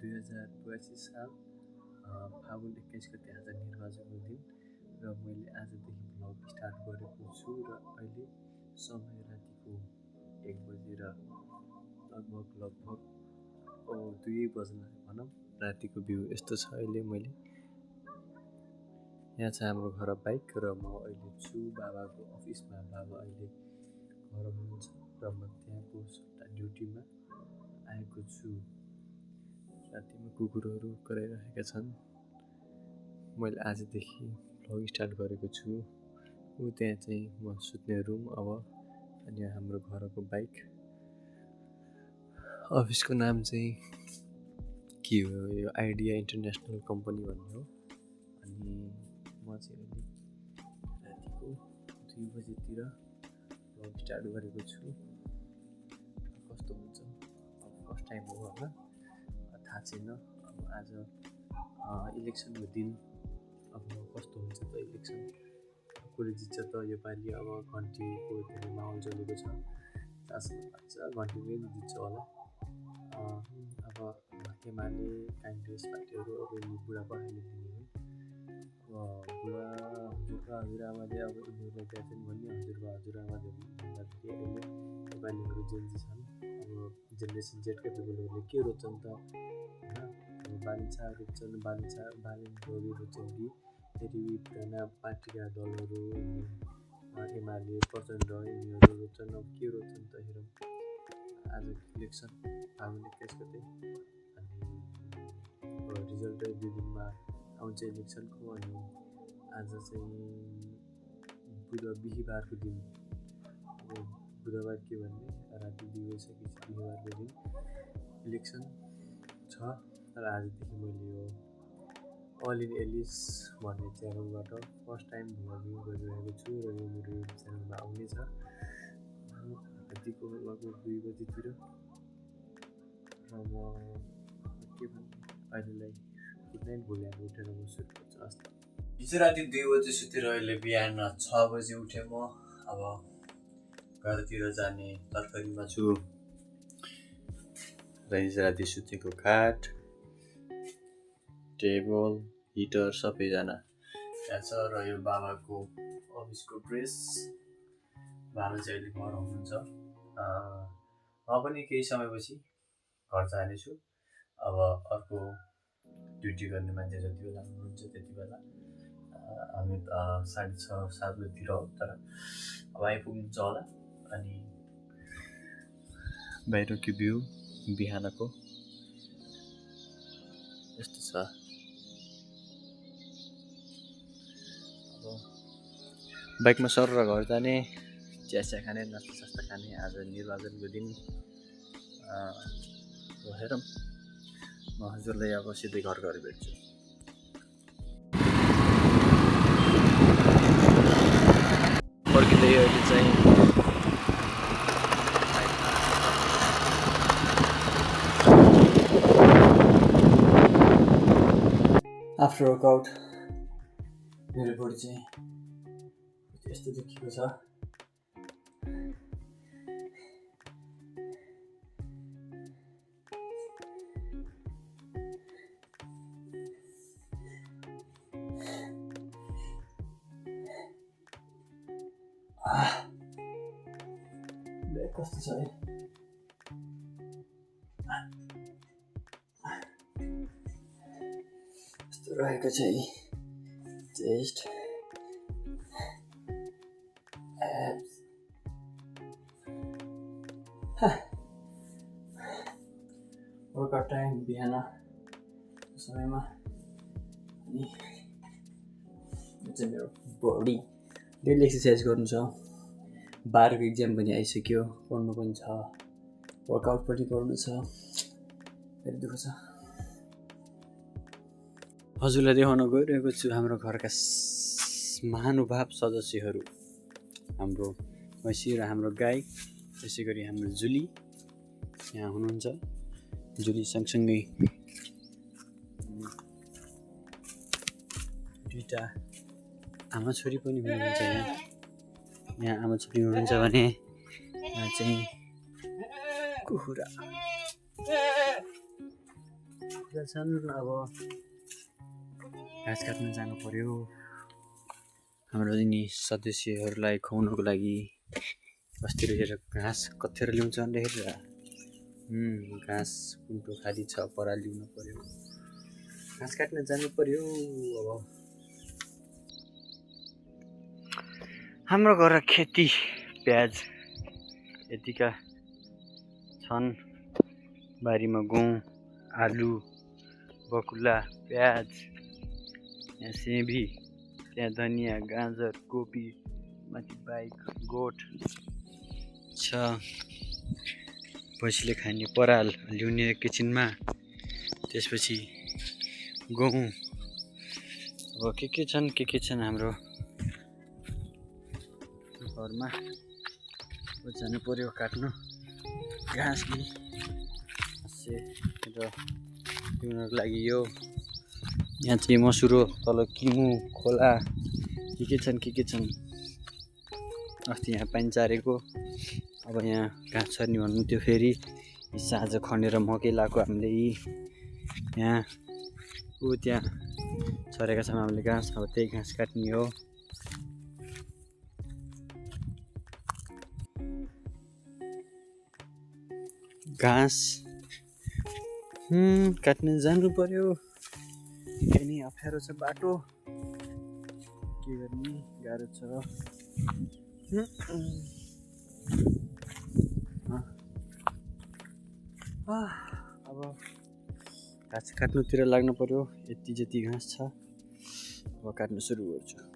2082 साल फागुन 21 गते आज निर्वाचनको दिन र मैले आजदेखि भ्लग स्टार्ट गरेको छु र अहिले समय रातिको 1 बजेर लगभग 2 बज्न भनौँ। रातिको भ्यू यस्तो छ। अहिले मैले यहाँ छ हाम्रो घर बाइक र म अहिले छु बाबाको अफिसमा। बाबा अहिले घर हुनुहुन्छ र म त्यहाँको ड्युटीमा आएको छु। रातिमा कुकुरहरू कराइरहेका छन्। मैले आजदेखि भ्लग स्टार्ट गरेको छु। त्यहाँ चाहिँ म सुत्ने रुम अब अनि हाम्रो घरको बाइक। अफिसको नाम चाहिँ के हो, यो आइडिया इन्टरनेसनल कम्पनी भन्ने हो। अनि म चाहिँ अहिले रातिको 2 बजेतिर भ्लग स्टार्ट गरेको छु। कस्तो हुन्छ अब फर्स्ट टाइम हो होला, थाहा छैन। अब आज इलेक्सनको दिन अब कस्तो हुन्छ त इलेक्सन, कसले जित्छ त योपालि। अब घन्टीको धेरै माहौल चलेको छ, जहाँसम्म लाग्छ घन्टीले जित्छ होला। अब एमाले काङ्ग्रेस पार्टीहरू अब यी बुढापाकाले दिने हो। अब हजुरबा हजुरआमाले अब यिनीहरूलाई दिएछन् भन्ने हजुरबा भन्दा धेरै अहिले नेपालीहरू जेन्जी छन्। अब जेनेरेसन जेडका पिपलहरूले के रोज्छन् त होइन, अब बालिन्छा रोज्छन्, बालिन्छहरू रोज्छन् कि फेरि विभिन्न पार्टीका दलहरू एमाले प्रचण्ड यिनीहरू रोज्छन्। अब के रोज्छन् त हेरौँ। आज इलेक्सन फागुन 21 गते अनि रिजल्ट 2 दिनमा आउँछ इलेक्सनको। अनि आज चाहिँ बिहिबारको दिन। अब बुधबार के भन्ने, राति 2 बजिसकेपछि बिहिबारको दिन इलेक्सन छ। र आजदेखि मैले यो अल इन एलिस भन्ने च्यानलबाट फर्स्ट टाइम भ्लगिङ गरिरहेको छु र यो मेरो युट्युब च्यानलमा आउनेछ रातिको लगभग 2 बजीतिर। र म के भन्ने, अहिलेलाई गुड नाइट। भोलि हामी उठेर म सुट गर्छु। हस्। हिजो राति 2 बजी सुतेर अहिले बिहान 6 बजी उठेँ म। अब घरतिर जाने तर्खरीमा छु। र हिजो राति सुतेको खाट, टेबल, हिटर सबैजना त्यहाँ छ। र यो बाबाको अफिसको ड्रेस। बाबा चाहिँ अहिले घर हुनुहुन्छ। म पनि केही समयपछि घर जानेछु। अब अर्को ड्युटी गर्ने मान्छे जति बेला हुनुहुन्छ त्यति बेला हामी 6:30-7 बजीतिर हो, तर अब आइपुग्नुहुन्छ होला। अनि बाहिरको भ्यू बिहानको यस्तो छ। अब बाइकमा सर घर जाने, चिया खाने, नास्ता खाने। आज निर्वाचनको दिन हेरौँ। म हजुरलाई अब सिधै घर भेट्छु। फर्किँदै अहिले चाहिँ आफ्टर वर्कआउट मेरो बडी चाहिँ यस्तो देखिएको छ। कस्तो छ है, यस्तो रहेको छ है। चेस्ट, एब्स, वर्कआउट टाइम बिहान समयमा। अनि यो चाहिँ मेरो बडी डेली एक्सर्साइज गर्नु छ। 12को एक्जाम पनि आइसक्यो, पढ्नु पनि छ, वर्कआउट पनि गर्नु छ। धेरै दुःख छ। हजुरलाई देखाउन गइरहेको छु हाम्रो घरका महानुभाव सदस्यहरू, हाम्रो मैसी र हाम्रो गाई। त्यसै गरी हाम्रो जुली यहाँ हुनुहुन्छ। जुली सँगसँगै दुईवटा आमा छोरी पनि हुनुहुन्छ। यहाँ आमा छोरी हुनुहुन्छ भने यहाँ चाहिँ कुखुरा छन्। अब घाँस काट्न जानु पर्यो। हाम्रो यिनी सदस्यहरूलाई खुवाउनुको लागि अस्ति हेरेर घाँस कथेर ल्याउँछ भनेर हेरेर घाँस कुन्टो खाली छ पराल ल्याउनु पर्यो। घाँस काट्न जानु पर्यो। अब हाम्रो घर खेती प्याज यतिका छन्। बारीमा गहुँ, आलु, बकुल्ला, प्याज, यहाँ सिमी, त्यहाँ धनियाँ, गाजर, कोपी, माथि बाइक, गोठ छ। भैँसीले खाने पराल ल्याउने एकैछिनमा। त्यसपछि गहुँ। अब के छन् हाम्रो घरमा। जानु पर्यो काट्नु घाँस र पिउनको लागि। यो यहाँ चाहिँ मसुरो, तल किमु खोला के छन्। अस्ति यहाँ पानी चारेको। अब यहाँ घाँस छर्ने भन्नुहुन्थ्यो। फेरि साँझ खनेर मकै लाएको हामीले यहाँ त्यहाँ छरेका छौँ हामीले घाँस। अब त्यही घाँस काट्ने हो। घाँस काट्न जानु पर्यो। निकै नै अप्ठ्यारो छ बाटो, के गर्ने, गाह्रो छ। अब घाँस काट्नुतिर लाग्नु पर्यो। यति जति घाँस छ अब काट्न सुरु गर्छु।